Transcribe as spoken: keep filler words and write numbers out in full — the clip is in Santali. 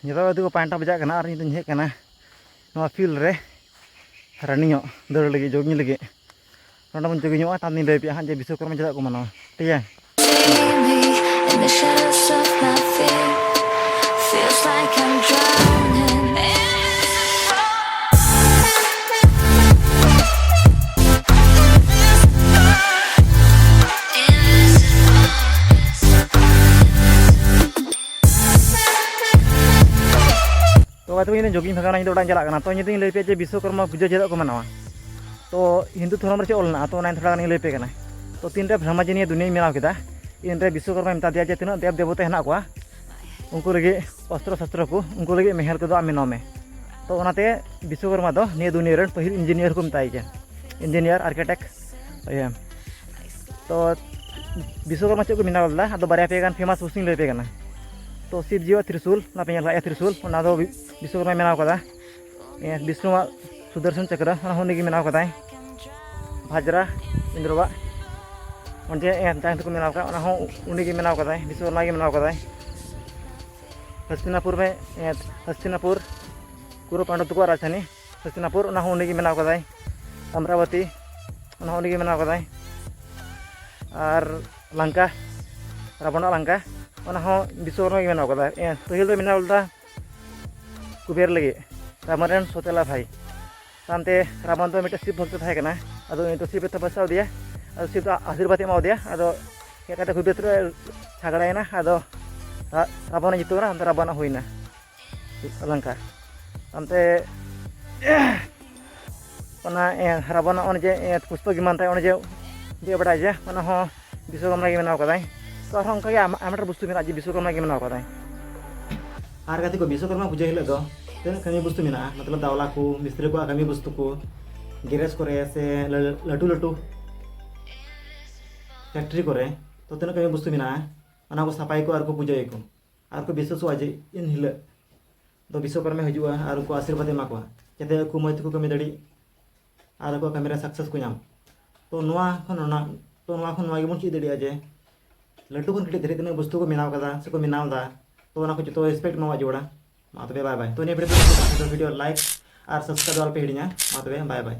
ᱡᱚᱛᱚ ᱜᱟᱛᱮ ᱠᱚ ᱯᱟᱭᱱᱴᱟ ᱵᱟᱡᱟᱜ ᱠᱟᱱᱟ ᱟᱨ ᱤᱧ ᱫᱚᱧ ᱦᱮᱡ ᱠᱟᱱᱟ ᱱᱚᱣᱟ ᱯᱷᱤᱞᱰ ᱨᱮ ᱨᱟᱱᱤᱝᱚᱜ, ᱫᱟᱹᱲ ᱞᱟᱹᱜᱤᱫ, ᱡᱳᱜᱤᱝ ᱞᱟᱹᱜᱤᱫ᱾ ᱱᱚᱰᱮ ᱵᱚᱱ ᱡᱳᱜᱤᱝᱚᱜᱼᱟ, ᱛᱟᱭᱚᱢ ᱫᱚᱧ ᱞᱟᱹᱭ ᱟᱯᱮᱭᱟ ᱦᱟᱸᱜ ᱡᱮ ᱵᱤᱥᱥᱚᱠᱚᱨᱢᱟ ᱪᱮᱫᱟᱜ ᱠᱚ ᱢᱟᱱᱟᱣᱟ, ᱴᱷᱤᱠ ᱜᱮᱭᱟ? In the shadows of my fear, feels like I'm drowning. ᱛᱚ ᱜᱟᱛᱮ ᱠᱚ, ᱤᱧ ᱫᱚ ᱡᱳᱜᱤᱝ ᱵᱷᱟᱜᱟᱣ ᱮᱱᱟ, ᱤᱧ ᱫᱚ ᱚᱲᱟᱜ ᱤᱧ ᱪᱟᱞᱟᱜ ᱠᱟᱱᱟ᱾ ᱛᱚ ᱤᱧ ᱫᱚᱧ ᱞᱟᱹᱭ ᱟᱯᱮᱭᱟ ᱡᱮ ᱵᱤᱥᱥᱚᱠᱚᱨᱢᱟ ᱯᱩᱡᱟᱹ ᱪᱮᱫᱟᱜ ᱠᱚ ᱢᱟᱱᱟᱣᱟ᱾ ᱛᱚ ᱦᱤᱱᱫᱩ ᱫᱷᱚᱨᱚᱢ ᱨᱮ ᱪᱮᱫ ᱚᱞ ᱢᱮᱱᱟᱜᱼᱟ, ᱛᱚ ᱚᱱᱟ ᱛᱷᱚᱲᱟ ᱜᱟᱱᱤᱧ ᱞᱟᱹᱭ ᱟᱯᱮ ᱠᱟᱱᱟ᱾ ᱛᱚ ᱛᱤᱱᱨᱮ ᱵᱨᱚᱦᱢᱟ ᱡᱤ ᱱᱤᱭᱟᱹ ᱫᱩᱱᱤᱭᱟᱹᱭ ᱵᱮᱱᱟᱣ ᱠᱮᱫᱟ, ᱤᱱᱨᱮ ᱵᱤᱥᱥᱚᱠᱚᱨᱢᱟᱭ ᱢᱮᱛᱟ ᱫᱮᱭᱟ ᱡᱮ ᱛᱤᱱᱟᱹᱜ ᱫᱮᱵ ᱫᱮᱵᱚᱛᱟ ᱦᱮᱱᱟᱜ ᱠᱚᱣᱟ, ᱩᱱᱠᱩ ᱞᱟᱹᱜᱤᱫ ᱚᱥᱛᱨᱚ ᱥᱟᱥᱛᱨᱚ ᱠᱚ, ᱩᱱᱠᱩ ᱞᱟᱹᱜᱤᱫ ᱢᱮᱦᱮᱞ ᱠᱚᱫᱚ ᱟᱢ ᱵᱮᱱᱟᱣ ᱢᱮ᱾ ᱛᱚ ᱚᱱᱟᱛᱮ ᱵᱤᱥᱥᱚᱠᱚᱨᱢᱟ ᱫᱚ ᱱᱤᱭᱟᱹ ᱫᱩᱱᱤᱭᱟᱹ ᱨᱮᱱ ᱯᱟᱹᱦᱤᱞ ᱤᱧᱡᱤᱱᱤᱭᱟᱨ ᱠᱚ ᱢᱮᱛᱟᱭ ᱜᱮᱭᱟ, ᱤᱧᱡᱤᱱᱤᱭᱟᱨ, ᱟᱨᱠᱤᱴᱮᱠᱴ, ᱤᱭᱟᱹ᱾ ᱛᱚ ᱵᱤᱥᱥᱚᱠᱚᱨᱢᱟ ᱪᱮᱫ ᱠᱚ ᱵᱮᱱᱟᱣ ᱞᱮᱫᱟ, ᱟᱫᱚ ᱵᱟᱨᱭᱟ ᱯᱮᱭᱟ ᱜᱟᱱ ᱯᱷᱮᱢᱟᱥ ᱵᱚᱥᱛᱩᱧ ᱞᱟᱹᱭ ᱟᱯᱮ ᱠᱟᱱᱟ᱾ ᱛᱚ ᱥᱤᱵᱽᱡᱤᱭᱟᱜ ᱛᱨᱤᱥᱩᱞ, ᱚᱱᱟ ᱯᱮ ᱧᱮᱞ ᱠᱟᱜ ᱜᱮᱭᱟ, ᱛᱨᱤᱥᱩᱞ, ᱚᱱᱟ ᱫᱚ ᱵᱤᱥᱥᱚᱠᱚᱨᱢᱟᱭ ᱵᱮᱱᱟᱣ ᱠᱟᱫᱟ᱾ ᱮ, ᱵᱤᱥᱱᱩᱣᱟᱜ ᱥᱩᱫᱚᱨᱥᱚᱱ ᱪᱚᱠᱨᱚ, ᱚᱱᱟ ᱦᱚᱸ ᱩᱱᱤᱜᱮ ᱵᱮᱱᱟᱣ ᱠᱟᱫᱟᱭ᱾ ᱵᱷᱟᱡᱽᱨᱟ, ᱤᱱᱫᱨᱚᱣᱟᱜ, ᱚᱱᱮ ᱡᱮ, ᱮ, ᱡᱟᱦᱟᱸᱭ ᱛᱮᱠᱚ ᱵᱮᱱᱟᱣ ᱠᱟᱜ, ᱚᱱᱟ ᱦᱚᱸ ᱩᱱᱤᱜᱮ ᱵᱮᱱᱟᱣ ᱠᱟᱫᱟᱭ, ᱵᱤᱥᱥᱚᱠᱚᱨᱢᱟ ᱜᱮ ᱵᱮᱱᱟᱣ ᱠᱟᱫᱟᱭ᱾ ᱦᱟᱥᱛᱤᱱᱟᱯᱩᱨ ᱨᱮ, ᱮ, ᱦᱟᱥᱛᱤᱱᱟᱯᱩᱨ, ᱠᱩᱨᱩ ᱯᱟᱱᱰᱚᱵ ᱛᱟᱠᱚᱣᱟᱜ ᱨᱟᱡᱽᱫᱷᱟᱱᱤ ᱦᱟᱥᱛᱤᱱᱟᱯᱩᱨ, ᱚᱱᱟ ᱦᱚᱸ ᱩᱱᱤᱜᱮ ᱵᱮᱱᱟᱣ ᱠᱟᱫᱟᱭ᱾ ᱟᱢᱨᱟᱵᱚᱛᱤ, ᱚᱱᱟ ᱦᱚᱸ ᱩᱱᱤᱜᱮ ᱵᱮᱱᱟᱣ ᱠᱟᱫᱟᱭ᱾ ᱟᱨ ᱞᱟᱝᱠᱟ, ᱨᱟᱵᱚᱱᱟᱜ ᱞᱟᱝᱠᱟ, ᱚᱱᱟ ᱦᱚᱸ ᱵᱤᱥᱥᱚᱠᱚᱨᱢᱟ ᱜᱮ ᱵᱮᱱᱟᱣ ᱠᱟᱫᱟᱭ᱾ ᱮ, ᱯᱟᱹᱦᱤᱞ ᱫᱚ ᱵᱮᱱᱟᱣ ᱞᱮᱫᱟ ᱠᱩᱵᱮᱨ ᱞᱟᱹᱜᱤᱫ, ᱨᱟᱵᱚᱱ ᱨᱮᱱ ᱥᱚᱛᱮᱞᱟ ᱵᱷᱟᱭ᱾ ᱛᱟᱭᱚᱢᱛᱮ ᱨᱟᱵᱚᱱ ᱫᱚ ᱢᱤᱫᱴᱮᱱ ᱥᱤᱵ ᱵᱷᱚᱠᱛᱚ ᱛᱟᱦᱮᱸ ᱠᱟᱱᱟ, ᱟᱫᱚ ᱩᱱᱤ ᱫᱚ ᱥᱤᱵ ᱮ ᱛᱚᱯᱚᱥᱭᱟ ᱟᱫᱮᱭᱟ, ᱟᱫᱚ ᱥᱤᱵ ᱫᱚ ᱟᱥᱤᱨᱵᱟᱫᱽ ᱮ ᱮᱢᱟ ᱟᱫᱮᱭᱟ, ᱟᱫᱚ ᱦᱮᱡ ᱠᱟᱛᱮ ᱠᱩᱵᱮᱨ ᱨᱮ ᱡᱷᱟᱜᱽᱲᱟᱭᱮᱱᱟ, ᱟᱫᱚ ᱨᱟ-, ᱨᱟᱵᱚᱱᱮ ᱡᱤᱛᱟᱹᱣ ᱮᱱᱟ, ᱚᱱᱛᱮ ᱨᱟᱵᱚᱱᱟᱜ ᱦᱩᱭᱱᱟ ᱞᱟᱝᱠᱟ᱾ ᱚᱱᱛᱮ ᱚᱱᱟ, ᱮ, ᱨᱟᱵᱚᱱᱟᱜ ᱚᱱᱮ ᱡᱮ, ᱮ, ᱯᱩᱥᱯᱚ ᱵᱤᱢᱟᱱ ᱛᱟᱭ, ᱚᱱᱮ ᱡᱮ ᱫᱮᱡ ᱵᱟᱲᱟᱭ ᱡᱮ, ᱚᱱᱟ ᱦᱚᱸ ᱵᱤᱥᱥᱚᱠᱚᱨᱢᱟ ᱜᱮ ᱵᱮᱱᱟᱣ ᱠᱟᱫᱟᱭ᱾ ᱛᱚ ᱟᱨᱦᱚᱸ ᱚᱱᱠᱟᱜᱮ ᱟᱭᱢᱟ, ᱟᱭᱢᱟ ᱰᱷᱮᱨ ᱵᱚᱥᱛᱩ ᱢᱮᱱᱟᱜᱼᱟ ᱡᱮ ᱵᱤᱥᱥᱚᱠᱚᱨᱢᱟ ᱜᱮ ᱵᱮᱱᱟᱣ ᱠᱟᱫᱟᱭ᱾ ᱟᱨ ᱜᱟᱛᱮ ᱠᱚ, ᱵᱤᱥᱥᱚᱠᱚᱨᱢᱟ ᱯᱩᱡᱟᱹ ᱦᱤᱞᱳᱜ ᱫᱚ ᱛᱤᱱᱟᱹᱜ ᱠᱟᱹᱢᱤ ᱵᱚᱥᱛᱩ ᱢᱮᱱᱟᱜᱼᱟ, ᱢᱚᱛᱞᱚᱵ ᱫᱟᱣᱞᱟ ᱠᱚ, ᱢᱤᱥᱛᱨᱤ ᱠᱚᱣᱟᱜ ᱠᱟᱹᱢᱤ ᱵᱚᱥᱛᱩ ᱠᱚ, ᱜᱮᱨᱮᱡᱽ ᱠᱚᱨᱮ ᱥᱮ ᱞᱟᱹ-, ᱞᱟᱹᱴᱩ ᱞᱟᱹᱴᱩ ᱯᱷᱮᱠᱴᱨᱤ ᱠᱚᱨᱮ, ᱛᱚ ᱛᱤᱱᱟᱹᱜ ᱠᱟᱹᱢᱤ ᱵᱚᱥᱛᱩ ᱢᱮᱱᱟᱜᱼᱟ, ᱚᱱᱟ ᱠᱚ ᱥᱟᱯᱷᱟᱭᱟᱠᱚ ᱟᱨ ᱠᱚ ᱯᱩᱡᱟᱹᱭᱟᱠᱚ᱾ ᱟᱨ ᱠᱚ ᱵᱤᱥᱥᱟᱹᱥᱚᱜᱼᱟ ᱡᱮ ᱤᱱ ᱦᱤᱞᱳᱜ ᱫᱚ ᱵᱤᱥᱥᱚᱠᱚᱨᱢᱟᱭ ᱦᱤᱡᱩᱜᱼᱟ ᱟᱨ ᱩᱱᱠᱩ ᱟᱥᱤᱨᱵᱟᱫᱽ ᱮ ᱮᱢᱟ ᱠᱚᱣᱟ, ᱡᱟᱛᱮ ᱟᱠᱚ ᱢᱚᱡᱽ ᱛᱮᱠᱚ ᱠᱟᱹᱢᱤ ᱫᱟᱲᱮᱜ ᱟᱨ ᱟᱠᱚᱣᱟᱜ ᱠᱟᱹᱢᱤ ᱨᱮ ᱥᱟᱠᱥᱮᱥ ᱠᱚ ᱧᱟᱢ᱾ ᱛᱚ ᱱᱚᱣᱟ ᱠᱷᱚᱱ ᱚᱱᱟ, ᱛᱚ ᱱᱚᱣᱟ ᱠᱷᱚᱱ ᱱᱚᱣᱟ ᱜᱮᱵᱚᱱ ᱪᱮᱫ ᱫᱟᱲᱮᱭᱟᱜᱼᱟ ᱡᱮ ᱞᱟᱹᱴᱩ ᱠᱷᱚᱱ ᱠᱟᱹᱴᱤᱡ ᱫᱷᱟᱹᱨᱤᱡ ᱛᱤᱱᱟᱹᱜ ᱵᱚᱥᱛᱩ ᱠᱚ ᱵᱮᱱᱟᱣ ᱠᱟᱫᱟ ᱥᱮᱠᱚ ᱵᱮᱱᱟᱣ ᱮᱫᱟ, ᱛᱚ ᱚᱱᱟ ᱠᱚ ᱡᱚᱛᱚ ᱨᱮᱥᱯᱮᱠᱴ ᱮᱢᱟᱣᱟᱜ ᱡᱟᱹᱨᱩᱲᱟ᱾ ᱢᱟ ᱛᱚᱵᱮ bye bye᱾ ᱛᱚ ᱱᱤᱭᱟᱹ video ᱫᱚ video like ᱟᱨ subscribe ᱫᱚ ᱟᱞᱚᱯᱮ ᱦᱤᱲᱤᱧᱟ᱾ ᱢᱟ ᱛᱚᱵᱮ bye bye᱾